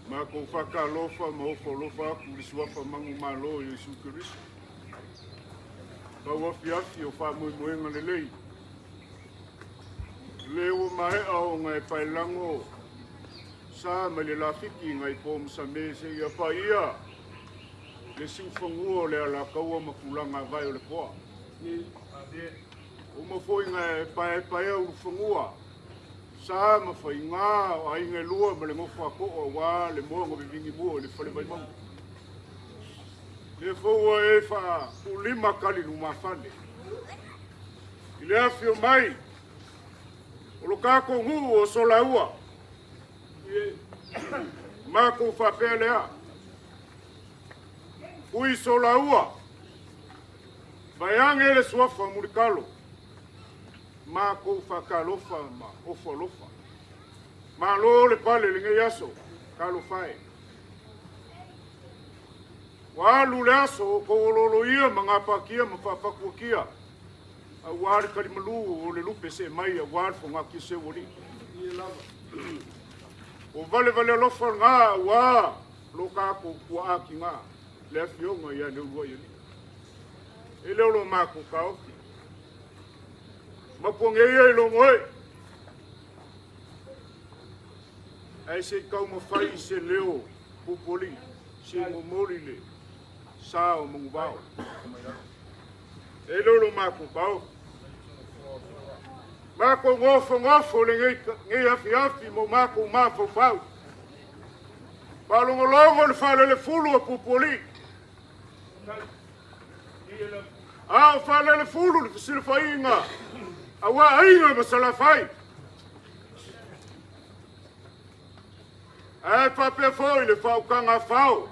Makou faatalofa ma ofo alofa atu i le Suafa manumalo o Iesu Keriso. Pau afiafi o faamoemoega lelei. Le ua maea ona e paelago sa mai le lafiti nai po ma same seia paia le siufanua o le Alataua ma tulaga vae o le toa. Uma foi na e paepaea ulufanua sa ma faiga o aiga e lua ma le nofo a too aua le moa na vivini mua i le fale Vaimauga. Lea foi ua e faatuulima tali lumafale i le afio mai o lo tatou nuu o Solaua. Matou faapea lea, Ui Solaua, vaeane le suafa Mulitalo, matou faatalofa ma ofo alofa. Malo le pale i lenei aso, talofa e. Ua alu le aso o outou olooloia ma gapatia ma faafatuatia, aua le talimalu o le lupe see mai aua le fogatia seu alii. Ua valevale alofa lena aua lo tatou tuaa tina, le afioga ia Leuluai E le o lo matou taofi. Mapuage ia i logo e. Ae se i taumafai se leo pupoli, se i momoli le sa o Manuvao. E le o lo matou taofi. Matou nofonofo lenei afiafi ma o matou mafaufau. Faalogologo le faalelefulu a Pupualii. A o faalelefulu le fesilafaiga aua Aiga ma Salafai. Ae faapea foi le faautaga a fao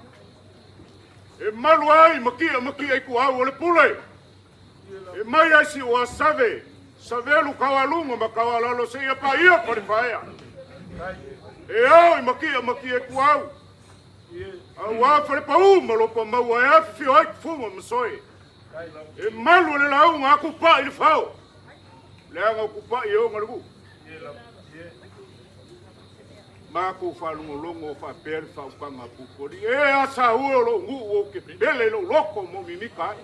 e malu ai matia matia ituau o le pule e mai ai Siua Save, Savelu Taualuga ma Taualalo seia paia Falefaea. E ao i matia matia ituau aua Falepau ma Lopamaua e afifio ai Tufuga ma Soe. E malu e le lauga a Tupai le fao, leaga o Tupai e ona le nuu. Matou faalogologo faapea le faautaga a Pupualii. E a saua o lou nuu ou te pele i lou loto mo mimita ai.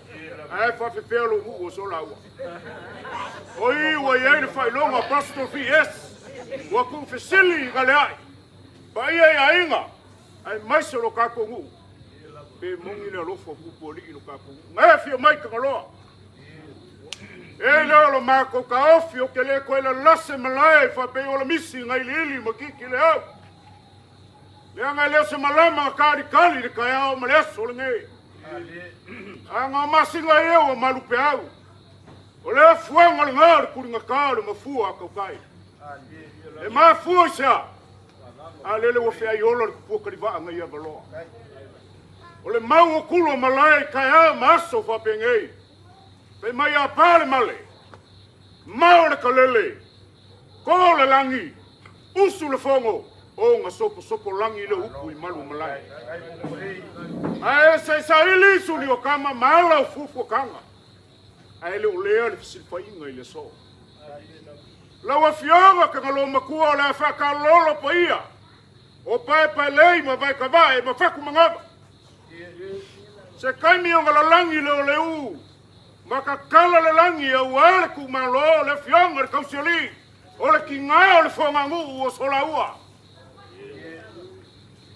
Ae faafefea lou nuu o Solaua. O i ua i ai le faailoga apostrophe S. Ua tuufesili i Galeai. Paia i aiga, aemaise o lo tatou nuu. Pe moni le alofa o Pupualii i lo tatou nuu. Na e afio mai Tagaloa. E le o lo matou taofi ou te le toe lalase malae faapei o la misi na iliili ma kiki le au. Leaga e le o se malama kalikali le taeao ma le aso lenei. Aga o masina ia ua malupeau. O le afuaga lena o le tuligata o le mafua a tautai. E mafua i se a? A lele ua feai ola le tupua talivaa nai Avaloa. O le mau o tula malae i taeao ma aso faapenei. Fai mai a pa le male, mao le kalele, ko le lagi, usu le fogo, o ga soposopo lagi le upu i malu malae. Ae se saili suli o kama ma ala o fuafuakaga. Ae le o lea le fesilafaiga i le aso. Lau Afioga Tagaloa Matua o le a faakalolo paia o Paepaelei ma Vaekavae ma Fatumagava. Se taimi o lalagi le o le u, ma tatala le lagi aua le tuumalo o le afioga i le Tausialii, o le tiga o le foganu'u o Solaua.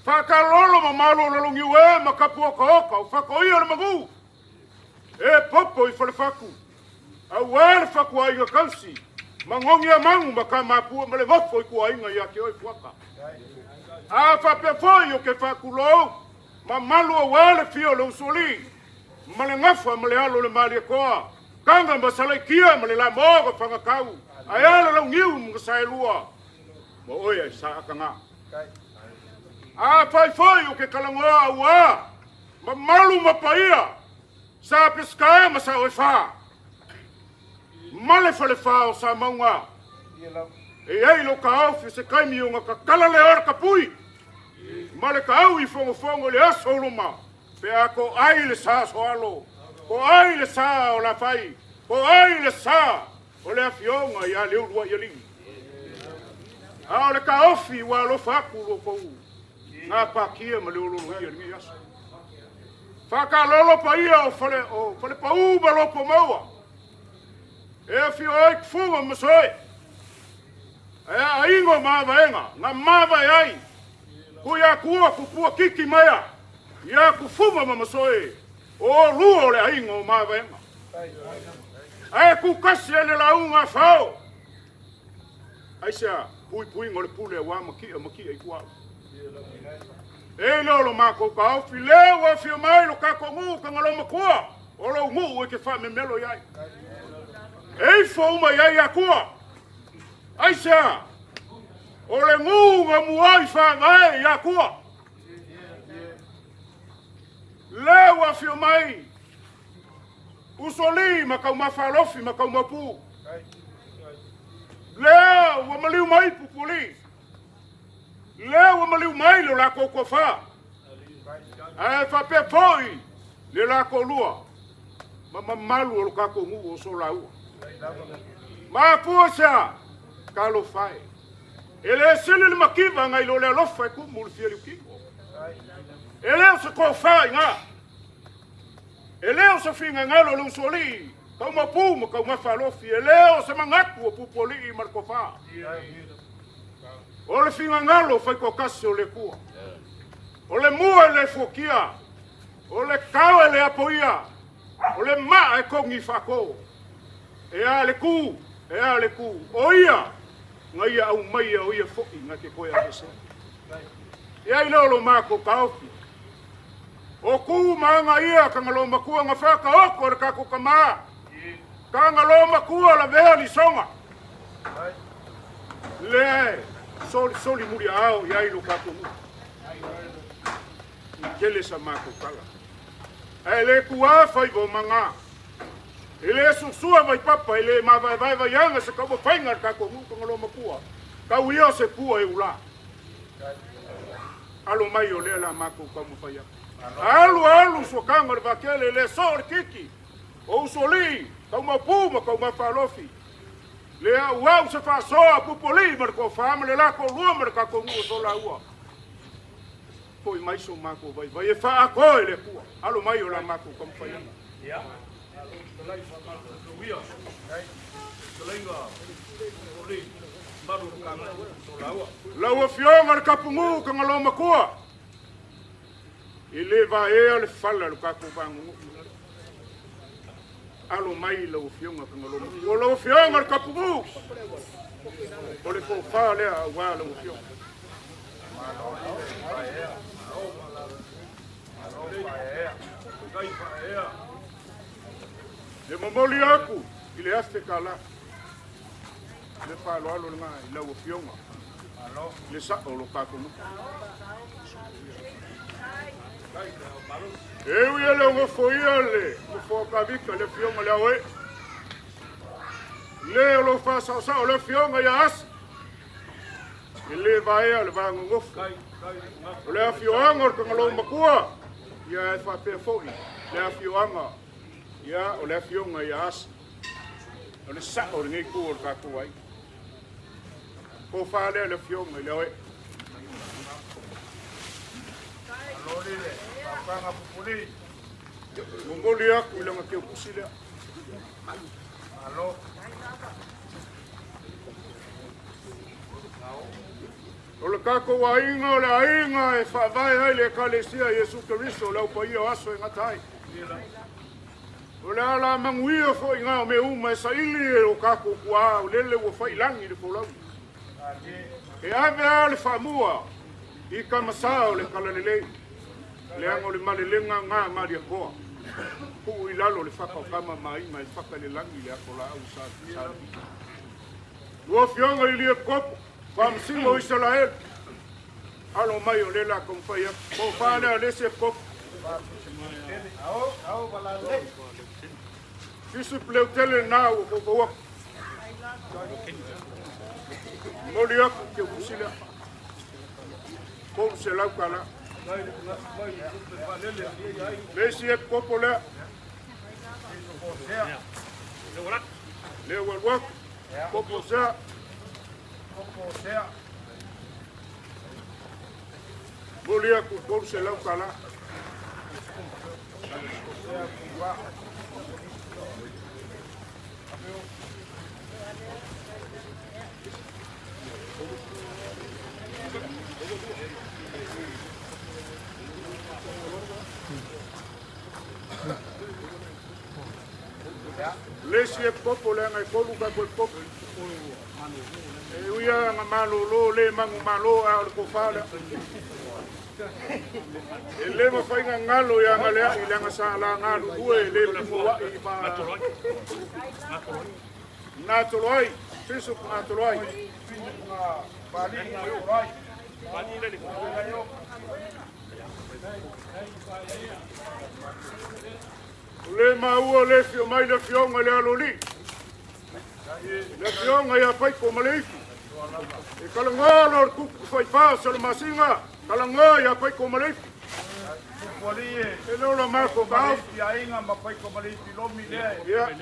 Faakalolo mamalu o Laloniu e ma Tapuotaota o Fatoia o le Manu, e popo i Falefatu, aua le fatuaiga tausi, magogi a manu ma Tamapua ma le nofo i tuaiga ia te oe Fuata. A faapea foi o ke faatulou, mamalu aua le fia o le usoalii, ma le gafa ma le alo o le Malietoa, Taga ma Salaitia ma le Lamoa o Fangatau, ae a le Launiu ma Saelua, ma oe ai Saataga. A fai foi o ke talanoa aua, mamalu ma paia, Sa Peseta ma Saoefa, ma le falefa o Samauga. E i ai lou taofi o se taimi ona tatala lea o le tapui ma le taui fogofogo i le aso o luma pe a toai le sa soalo, toai le sa o Lafai, toai le sa o le afioga ia Leuluaialii. A o le taofi ua alofa atu lo outou. Gapatia ma le ololoia i lenei aso. Faatalolo paia o fale o Falepau ma Lotomaua. E afio ai Tufuga ma Masoe. Ae aiga ma Avaega na mavae ai Tuiatua tupua titi maia ia Tufuga ma Masoe o olua o le aiga o Mavaega. Ae tutasi ai le lauga a Fao. Aisea? Puipuiga o le pule aua matia matia i tuaʻu. E le o lo matou taofi lea ua afio mai lo tatou nuu Tagaloamatua o lou nuu e te faamemelo i ai. E ifo uma i ai Atua. Aisea? O le nuu na muai faavae i Atua. Lea ua afio mai Usoalii ma Taumafalofi ma Taumapu. Lea ua maliu mai Pupualii. Lea ua maliu mai lo latou toafa. Ae faapea foi le latou lua ma mamalu o lo tatou nuu o Solaua. Mafua se a? Talofa e. E le sili le mativa nai lo le alofa e tumu le fia liutino. E le o se tofa i na. E le o se finagalo o le usoalii, Taumapu ma Taumafalofi, e le o se manatu o Pupualii ma le tofa. O le finagalo faitoatasi o le Atua. O le mua e le fuatia, o le tao e le apoia, o le maa e togi faato. E a le tu, e a le tu, o ia na ia aumaia, o ia foi na te toe aveesea. E ai lea o lo matou taofi. O tu ma aga ia Tagaloamatua na faataoto e le tatou tama. Tagaloamatua lavea lisoga. Lea e solisoli muliaao i ai lo tatou nuu. I tele sa matou tala. Ae le tuā faiva o maga. E le susua vaipapa, e le mavaevae vaiaga se taumafaiga a le tatou nuu Tagaloamatua. Tau ia o se pua e ulā. Alo mai o lea la matou taumafai atu. Alu alu suakaga o le vaatele le soo le titi o usoalii, taumapu ma taumafalofi. Le auau se faasoa pupolii ma le tofa ma le la toalua ma le tatou nuu o Solaua. Foi mai so matou vaivai e faaatoa e le Atua. Alo mai o la matou taumafai atu. Ia. Fetalai faamalo ia. Fetalaiga Pupolii malu o le Solaua. Lau Afioga le Tapunuu Tagaloamatua, e le vaea le fala i lo tatou vaganuu. Alo mai lau Afioga Tagaloamatua, lau Afioga le Tapunuu, o le tofa lea aua lau Afioga. E momoli atu i le $1,000 le faaaloalo lena i lau Afioga le sao o lo tatou nuu. E ui e le o nofoia le nofoa Kavika le Afioga le Aoe, le o lo faasaosao le Afioga ia Asi, e le vaea le vaganonofo. O le afioaga o le Tagaloamatua, ia e faapea foi le afioaga ia o le afioga ia Asi. O le sao o lenei itu o le tatou aiga. Tofa lea le afioga i le Aoe. Momoli atu i lana teutusi lea. O le tatou aiga o le aiga e faavae ai le Ekalesia Iesu Keriso, le Au Paia o aso e gata ai. O le ala manuia foi ngā o mea uma e saili e o tatou tuā o lele ua faiilagi le folauga. E ave a le faamua i tamasā o le talalelei, leaga o le malelega ngā Malietoa. Tuu i lalo le fata o tama ma aiga e fata i le lagi le ato laau sa sa. Lua afioga i lia kopo, faamasino o Isaraelu, alo mai o lea la taumafai atu. Tofa lea le isi kopo. Bishop Leutele na ua foufou atu. Moli atu ke usi lea. $300. Le isi e kopo lea. Le ua alu atu. Kopo sea. Momoli aku i le $300. Le isi e popo leaga e tolu tatou e popo. E ui lava na malolo le manumalo a o le tofa lea. E le mafai na galo ia Galeai leaga sa laga lulue e le punouai fa gatolo ai, Bishop gatolo ai. O le maua le fio mai le afioga i le Aloalii, le afioga ia Paiko ma le Ifi. E talanoa loa le tupu faifa o Salamasina, talanoa ia Paiko ma le Ifi. E le ola mako taofi. Ia,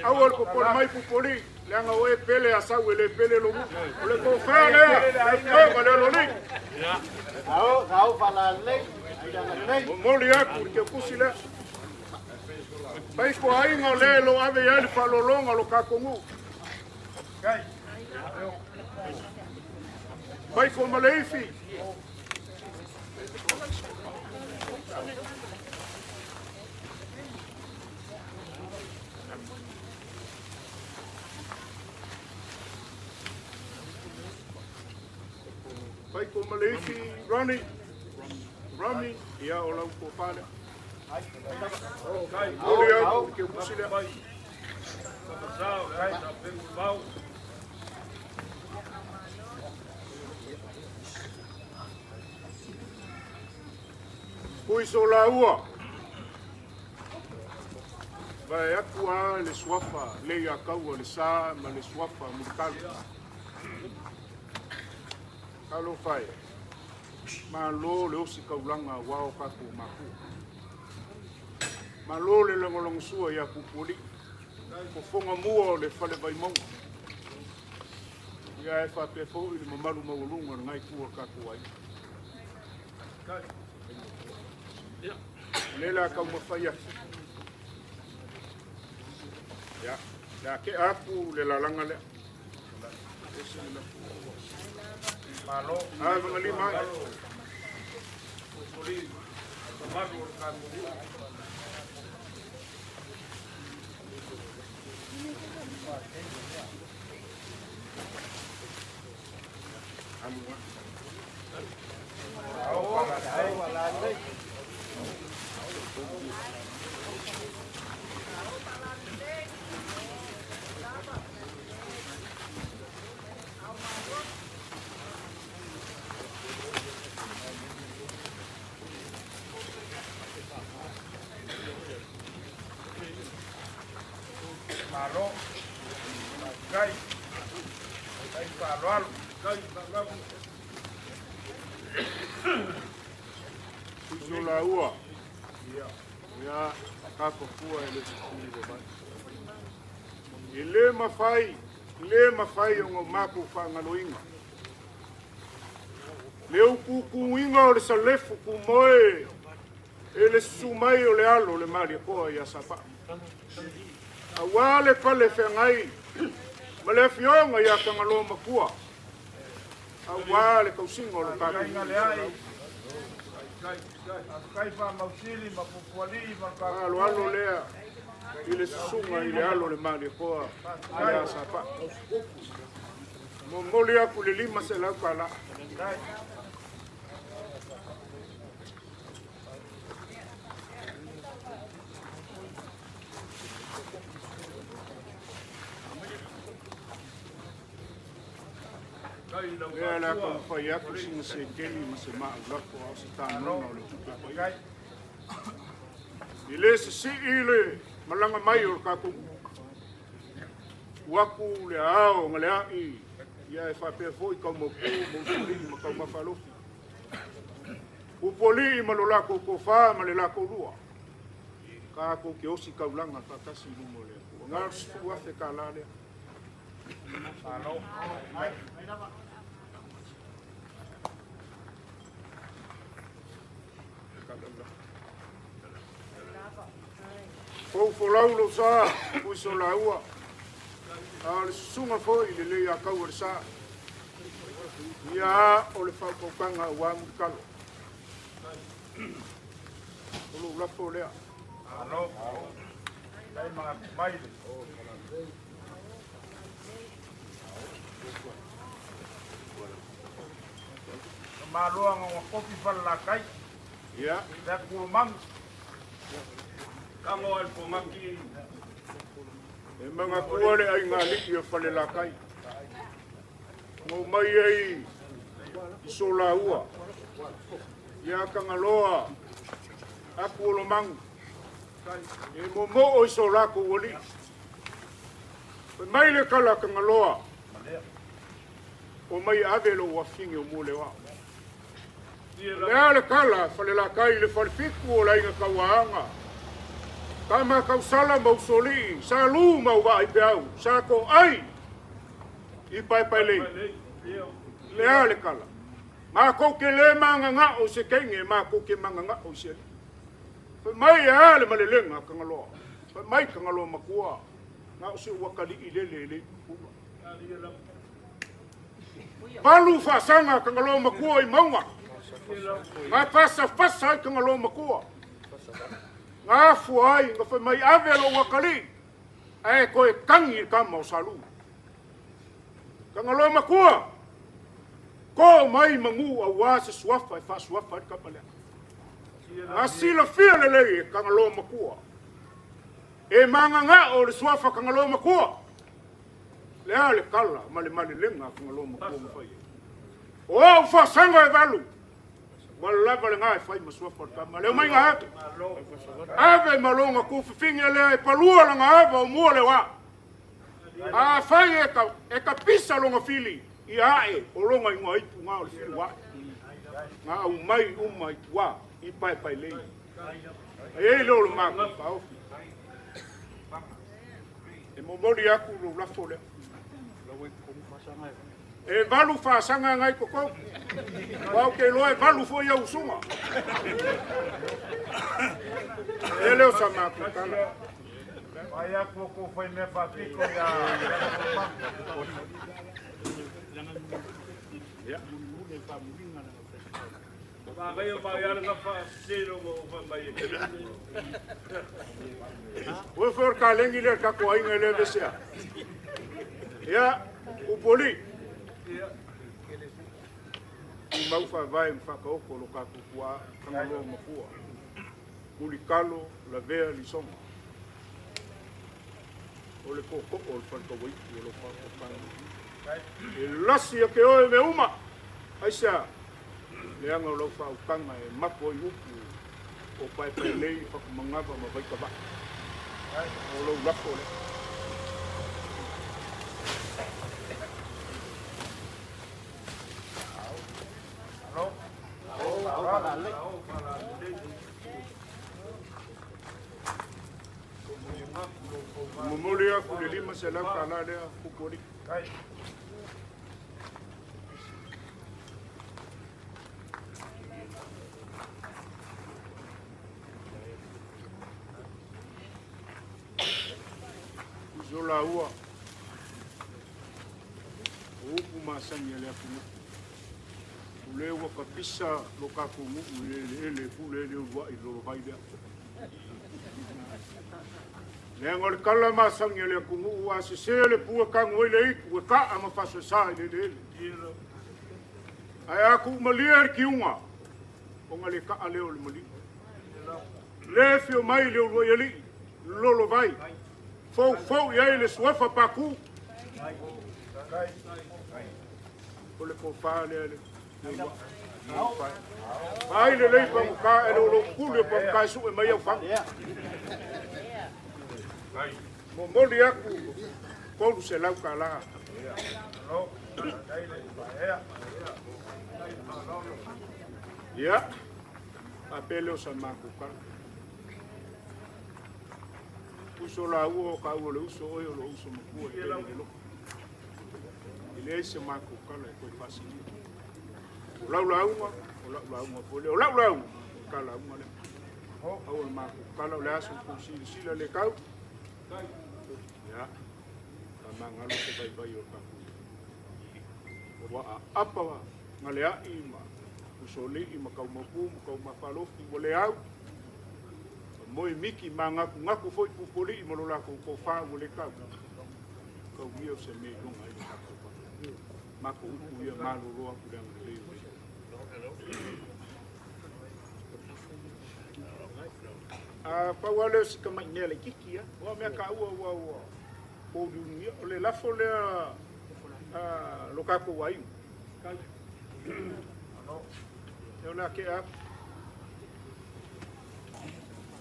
aua le popole mai Pupualii, leaga o e pele a sau e le pele lou nuu. O le tofa lea, le afioga i le Aloalii. Momoli atu le teutusi lea. Paiko aiga o le lo ave i ai le faaaloaloga o lo tatou nuu. Paiko ma le Ifi. Paiko ma le Ifi, Ronnie, Ronnie, ia o lau tofa lea. Momoli atu le teutusi lea. Pui so laua. Vae atu a le suafa le ia kaua le sa ma le suafa mulitalo. Talofa e, malo le ositaulaga aua o tatou matua. Malo le lagolagosua ia Pupualii, fofoga mua o le Fale Vaimauga. Ia e faapea foi le mamalu maualuga o lena itu o le tatou aiga. O lea la taumafai atu. Ia, le a tea atu le lalaga lea. Malo. A, vagalima ai. Malo. Kai. Kai faaaloalo. Kai faaaloalo. Uso laua. Ia, kapafua e le sisili vavai. E le mafai, le mafai ona matou faagaloina. Le utuutuuina o le salefu tumoe e le susu mai o le alo o le Malietoa ia Sapaa. Aua le pale feagai ma le afioga ia Tagaloa Matua, aua le tausiga o le tatou nuu. Aloalo lea i le susuga i le alo o le Malietoa ia Sapaa. Momoli atu le $500. Lea la taumafai atu sina sekeli ma se maulafo a o se tanoga o le tupe paia. E le sisii le malaga mai o le tatou tu atu le ao ma le ai ia e faapea foi taumautu ma usolii ma taumafalofi. Pupualii ma lo latou tofa ma le latou lua. Tatou te osi taulaga faatasi i luma o le Atua. Na o le $10,000 lea. Malo. Foufolau lou sa, Uisolaua, a o le susuga foi i le Leiataua le Sa. Ia o le faautautaga aua Mulitalo. O lou lafo lea. Malo. Faafetai manatu mai le. Maloa nga kopi Falelatai. Ia. Le atu o mangu. Tango al pomaki. E magatua le aiga alii o Falelatai. Mo mai ai i Solaua. Ia Tagaloa aku o lomangu. E momoo i so latou alii. Fai mai le tala Tagaloa. O mai ave lou afine o Muleoa. Le a le tala Falelatai i le falefitu o le aiga tauaanga. Tama tausala ma usolii, sa lu ma uvaa i peau, sa toai i paepaelei. Le a le tala. Matou te le magagao i se teine, matou te magagao i se alii. Fai mai e a le malelega a Tagaloa. Fai mai Tagaloa matua, na o se uatalii lele e le pupula. Valu faasaga a Tagaloa matua i mauga. Na fasafasa ai Tagaloa matua. Na afua ai, na fai mai ave lou atalii, ae toe tagi i le tama o Salu. Tagaloa matua, to mai manu aua se suafa e faasuafa ai le tama lea. Na silafia lelei e Tagaloa matua. E magagao le suafa Tagaloa matua. Le a le tala ma le malelega a Tagaloa matua ma fai ai. O au faasaga e valu, ua lava lena e fai ma suafa o le tama. Leo mai na ave. Ave ma longa tufifine lea e palua langa ava o mua lewa. A fai e ka pisa longa fili, ia ae o longa ingoa ipu ngā o le fili wae. Ngā au mai uma i tua, i pae pae lei. Ai ei leo lo mākou faaofi. E momoli aku lou lafo lea. E valu faasaga ngai totonu. Ua ou te iloa e valu foi au usuga. E le o sa matou tala. Vai atu o kou fai mea faapito ia. Ia. Manaia mai ala na faaselo ma o mai e. Ua foi o le kalegi lea le tatou aiga e le vesea. Ia, Upoli. I mau faavae ma faataoto lo tatou tuaa Tagaloa Makua. Mulitalo lavea lisoga. O le tootoo o le faletauaitu o lo faautautaga. E lasi ia te oe mea uma. Aisea, leaga o lau faautaga e mapo ai upu o Paepaelei, Fatumagava ma Vaitavaa. O lou lafo lea. Momoli aku le $500 lea Pupoli. Uso laua. O upu masani a le atunuu. O le ua kapisa lo tatou nuu i le eleele e pule ai le uluai lolovai lea. Leaga o le tala masani a le atunuu a sese le pua tanu ai le itu e kaa ma faasoesa i le eleele. Ae a tuumalie le kiuga, ona le kaa lea o le maliu. Le fio mai le uluai alii, lolovai, foufou i ai le suafa Paku. O le tofa lea le uluai. Ai le lei paguka e le o lou pule o paguka e sue mai au faga. Momoli aku $300. Ia, faapea lea o sa matou tala. Uso laua o taua o le uso oe o lou uso matua e pele i le loto. E leai se matou tala e toe faasilia. O lau lauga, o lau lauga foi lea. O lau lauga, le lauga lea. Pau o le matou tala, o le aso tou silasila le tau. Ia, faamagalo se vaivai o le tatou ua aapa galeai ma usolii ma taumaupu ma taumafalofi ua le au. Moe miki manatunatu foi pupolii ma lo latou tofa ua le tau. Taumia o se mea i luga ai le tatou vaa. Matou upu ia malolo atu le agalelei o le A pau lava lea o si tamai mea laitiiti lava. Aua o mea taua ua ua pouliuligia. O le lafo lea a lo tatou aiga. O le a tea atu.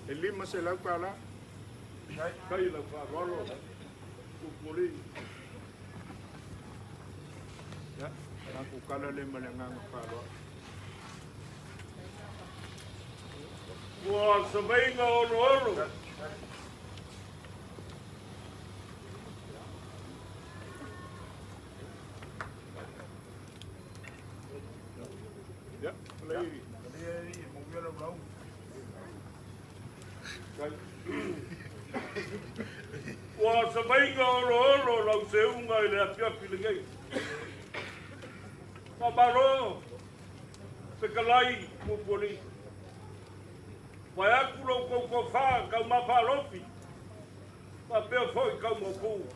E $500. Kai lau faaaloalo, Pupuli. Ia, matou tala lea ma le agaga faaaloalo. Ua savaiga oloolo. Ia, alai. Ua savaiga oloolo lau seuga i le afiafi lenei. Faamalo fetalai Pupualii. Vaeatu lo outou tofa taumafaalofi faapea foi taumaupu.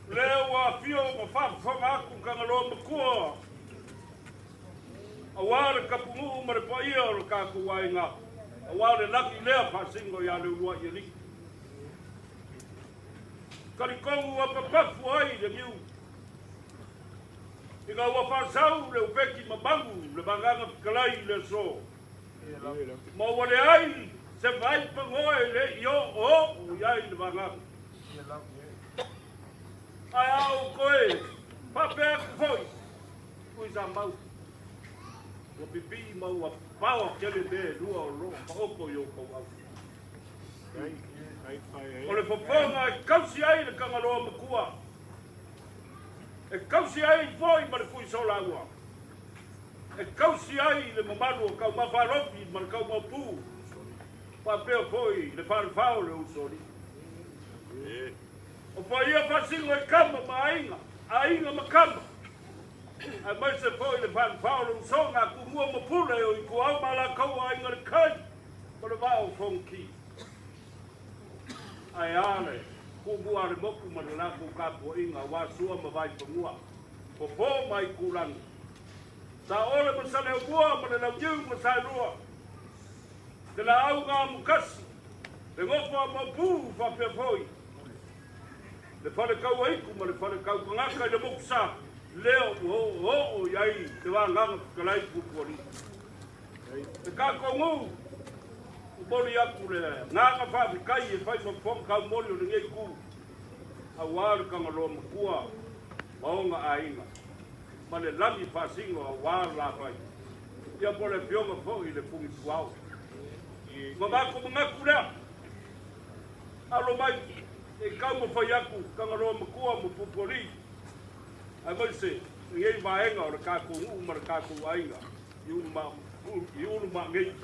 Lea ua afio ma faafofoga atu Tagaloa Matua aua le tapunuu ma le paia o le tatou aiga, aua le lagi lea faasino ia Leuluai Alii. Talitonu ua papafu ai le niu ina ua faasau le upeki mamalu le vagaga fetalai i le aso. Ma ua leai se vai pagoa e le i oo i ai le vagaga. Ae a ou toe faapea atu foi, ui sa mau, ua pipii ma ua paoa tele mea e lua o lo o taoto i outou au. O le fofoga e tausi ai le Tagaloa Matua, e tausi ai foi ma le Tuisolaua, e tausi ai le mamalu o Taumafalofi ma le Taumaupu, faapea foi le Falefao o le Usoalii. O paia faasino i tama ma aiga, aiga ma tama, aemaise foi le Falefao o le Usoga a Tumua ma Pule o Ituau ma Alataua Aiga i le Tai ma le Vaa o Fonoti. Ae a le Tumua a le motu ma le latou tapuaiga aua Sua ma Vaifanua, Fofo ma Aitulagi, Saole ma Saleaaumua ma le Launiu ma Saelua, te laau na amokasi, le nofo a Maopu faapea foi le fale tauaitu ma le fale tautagata i le mokusa lea ua oooo i ai te vagaga fetalai Pupualii. Le tatou nuu, momoli atu le agaga faafetai e fai ma fofoga taumoli o lenei itu aua le Tagaloa Matua ma ona aiga ma le lagi faasino aua le lafai. Ia po o le afioga foi i le Pugituao. Ma matou manatu lea, alo mai e taumafai atu Tagaloa Matua ma Pupualii aemaise lenei vaega o le tatou nuu ma le tatou aiga i Ulumaanei.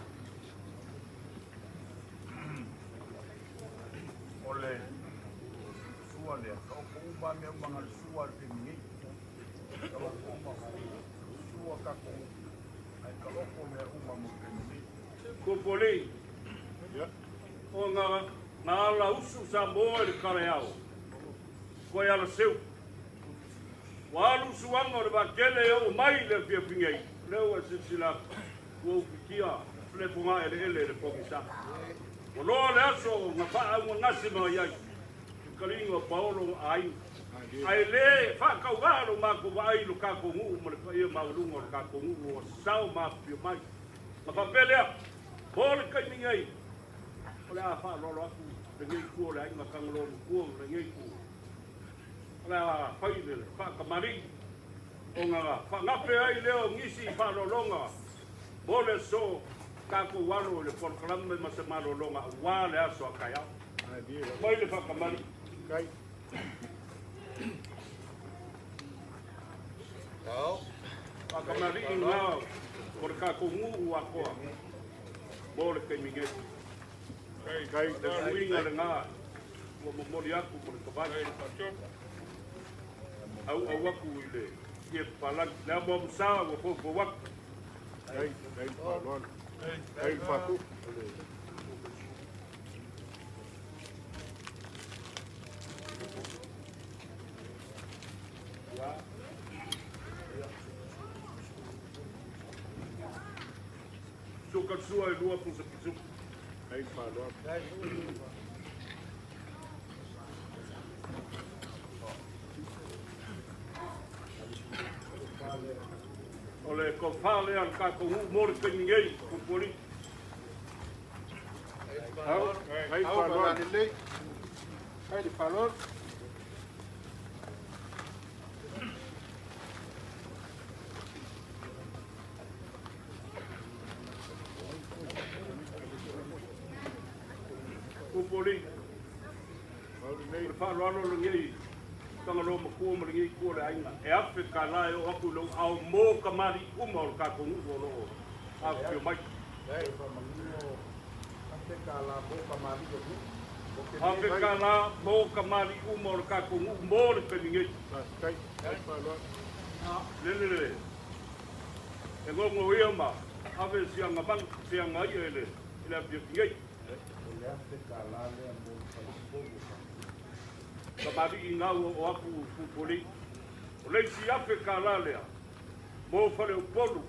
O le sua lea, ka oko uma mea uma nga le sua le taimi nei. Ka oko uma sua tatou ai ka oko mea uma mo le taimi nei. Pupualii, o nga ala usu Samoa i le kaleao, koe ala seu. Ua alu suaga o le vaatele e oo mai i le afiafi nei, lea ua e silasila atu, ua ufitia le fogaeleele i le pogisa. Ua loa le aso na faaaugagase mai ai i taliga o Paolo ma aiga. Ae le faatauvaa lo matou vaai i lo tatou nuu ma le paia maualuga o le tatou nuu ua sao ma afifio mai. Na faapea lea, mo le taimi nei, o le a faaaloalo atu lenei itu o le aiga Tagaloa Matua ma lenei itu. O le a fai le faatamalii ona faagafe ai lea o nisi faaaloaloga mo le aso tatou alo i le polokalame ma se malologa aua le aso a taeao. Mai le faatamalii. Faatamalii na. O le tatou nuu atoa mo le taimi nei. O le uiga lena ua momoli atu ma le tavai. Auau atu i le ie papalagi. Le amuamusa ua foufou atu. Suka sua e lua pusa pisuku. O le tofa lea a le tatou nuu mo le taimi nei, Pupualii. Pupualii, o le faaaloalo lenei Tagaloa Matua ma lenei itu o le aiga, e $1,000 e oo atu i lou ao mo tamalii uma o le tatou nuu o lo o afifio mai. $1,000 mo tamalii uma o le tatou nuu mo le taimi nei. Lele le e gogo ia ma ave siaga manu, siaga ia i le afiafi nei. Tamalii na ua oo atu Pupuli. O le isi $1,000 lea mo Faleupolu,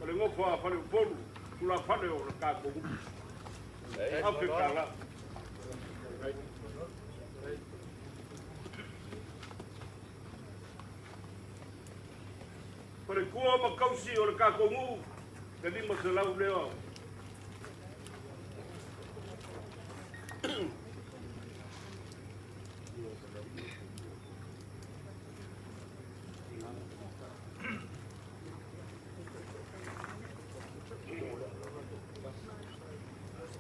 o le nofo a Faleupolu, tulafale o le tatou nuu. $1,000. Faletua ma tausi o le tatou nuu, le 500 lea.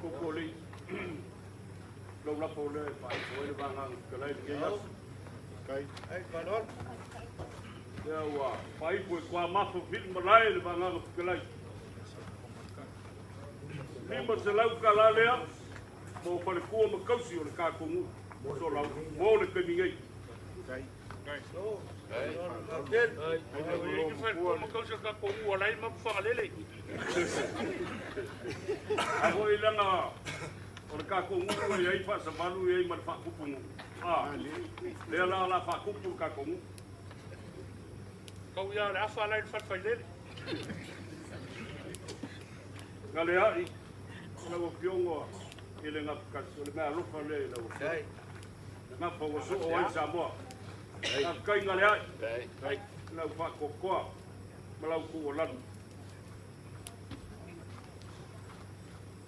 Pupuli, lou lafo lea e faaifo ai le vagaga fetalai i lenei aso. Lea ua faaifo e tuamafa vili malae le vagaga fetalai. $500 lea mo faletua ma tausi o le tatou nuu o Solau mo le taimi nei. A foi lana o le tatou nuu e i ai faasavalu e i ai ma le faakupu nuu. Lea la o le a faakupu le tatou nuu. Galeai, lau Afioga i le Gafatasi, o le mea alofa lea i lau Afioga. Le gafa ua soo ai Samoa. Faafetai Galeai, i lau faatoatoa ma lau tuualalo.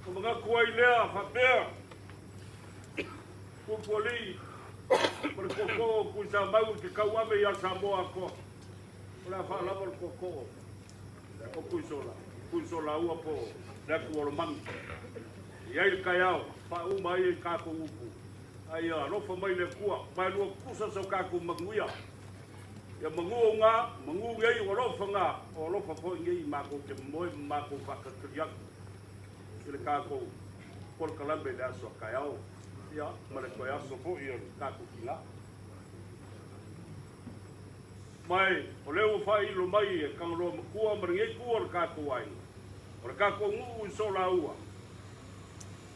Ua manatu ai lea faapea, Pupualii ma le tootoo o Tuisamau i te tauave ia Samoa atoa. O le a faalava le tootoo o Tuisola, Tuisolaua po o le Atuolomanu. E i ai le taeao, faauma ai e tatou upu, a ia alofa mai le Atua, ma e lua tutusa so tatou manuia. Ia manu o uga, manu nei o alofa na, o alofa foi nei matou te momoe ma matou faatalitali atu i le tatou polokalame i le aso a taeao, ia, ma le toe aso foi o le tatou tina. Mai, o lea ua faailo mai e Tagaloa Matua ma lenei itu o le tatou aiga, o le tatou nuu i Solaua,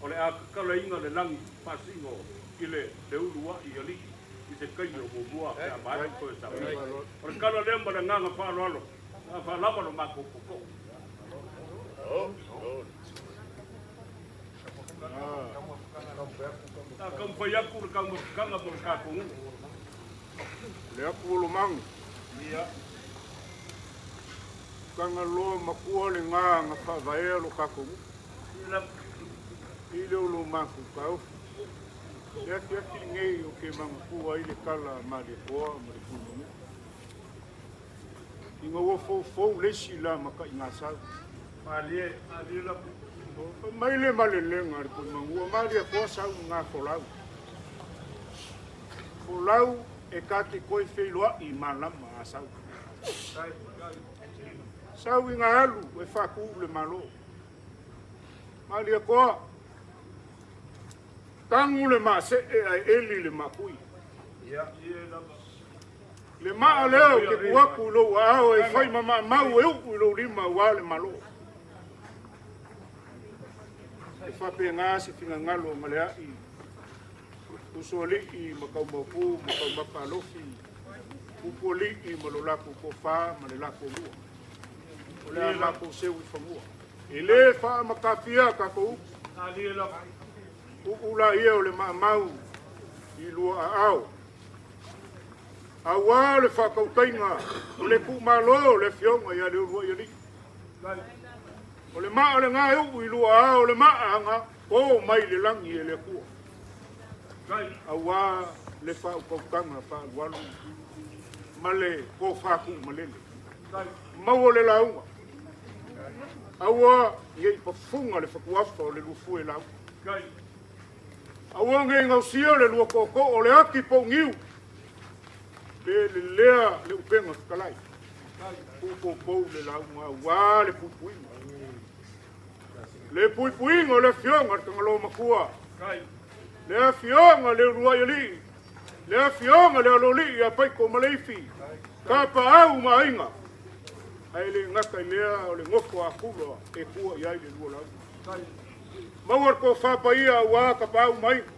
o le a tatalaina le lagi faasino i le le uluai alii i se taimi o muamua pe a maea toe sauni. O le tala lea ma le agaga faaaloalo, a faalava lo matou popo'o. A taumafai atu le taumafataga mo le tatou nuu. Le atu o Lomagu. Tagaloa Matua le ga na faavaea lo tatou nuu. I le o lo matou taofi. Le afiafi lenei o te manatua ai le tala a Malietoa ma le Tuimanua. Ina ua foufou le isi la Mataigasau. Fai mai le malelega a le Tuimanua, Malietoa sau i folau. Folau e ta te toe feiloai i malama a sau. Sau ina alu e faatuu le Malo. Malietoa, tanu le maasee ae eli le maapui. Le maa lea ou te tuu atu i lou aao e fai ma maamau e uu i lou lima aua le Malo. E faapena se finagalo o Galeai, Usoalii ma Taumaupu ma Taumatalofi, Upualii ma lo latou toafa ma le latou lua. O le a matou seu i fanua. E le faamatafia tatou upu. Uu laia o le maamau i lua aao. Aua le faatautaiga o le tuumalo o le afioga ia Leuluaialii. O le maa lena e uu i lua aao, o le maa na to mai le lagi e le Atua. Aua le faautautaga faaalualu ma le tofa tuumalele. Maua le lauga. Aua ne i pafuga le fatuafa o le luafue lauga. Aua ne i gaosia le lua tootoo o le ati pouniu pe lelea le upega fetalai. Tuupoupou le lauga aua le puipuiga. Le puipuiga o le afioga le Tagaloa Matua, le afioga le Uluai Alii, le afioga le Aloalii ia Paiko ma Leifi, Tapaau ma Aiga. Ae le gata i lea o le nofo a Tula e tua i ai le lua lauga. Maua le tofa paia aua Tapaau ma Aiga.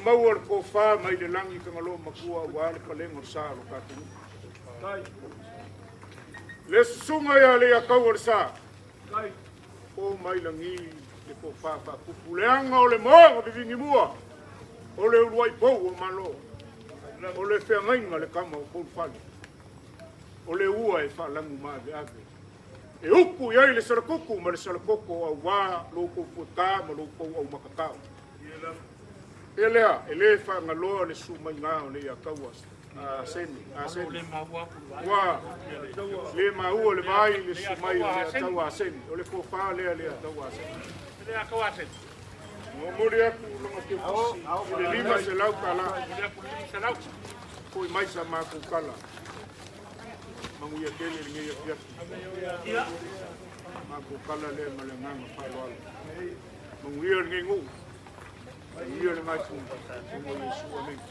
Maua le tofa mai le lagi Tagaloa Matua aua le palega o le sa o lo tatou nuu. Le susuga ia Leiataua le Sa, po mai lagi le tofa faatupu, leaga o le moa na vivini mua, o le uluai pou o Malo, o le feagaiga le tama o Poulufale, o le ua e faalanu maaveave, e upu i ai le salatutu ma le salatoto aua lo outou fuata ma lo outou aumatatao. E lea, e le faagaloa le sumaiga o Leiataua Sene, Asene. Ua le maua le vai le sumai o Leiataua Asene. O le tofa lea Leiataua Asene. Momoli atu lana teufisi i le $500. Foi mai sa matou tala. Manuia tele lenei afiafi. Matou tala lea ma le agaga faaaloalo. Manuia lenei nuu. Manuia le matou. Iesu, amene.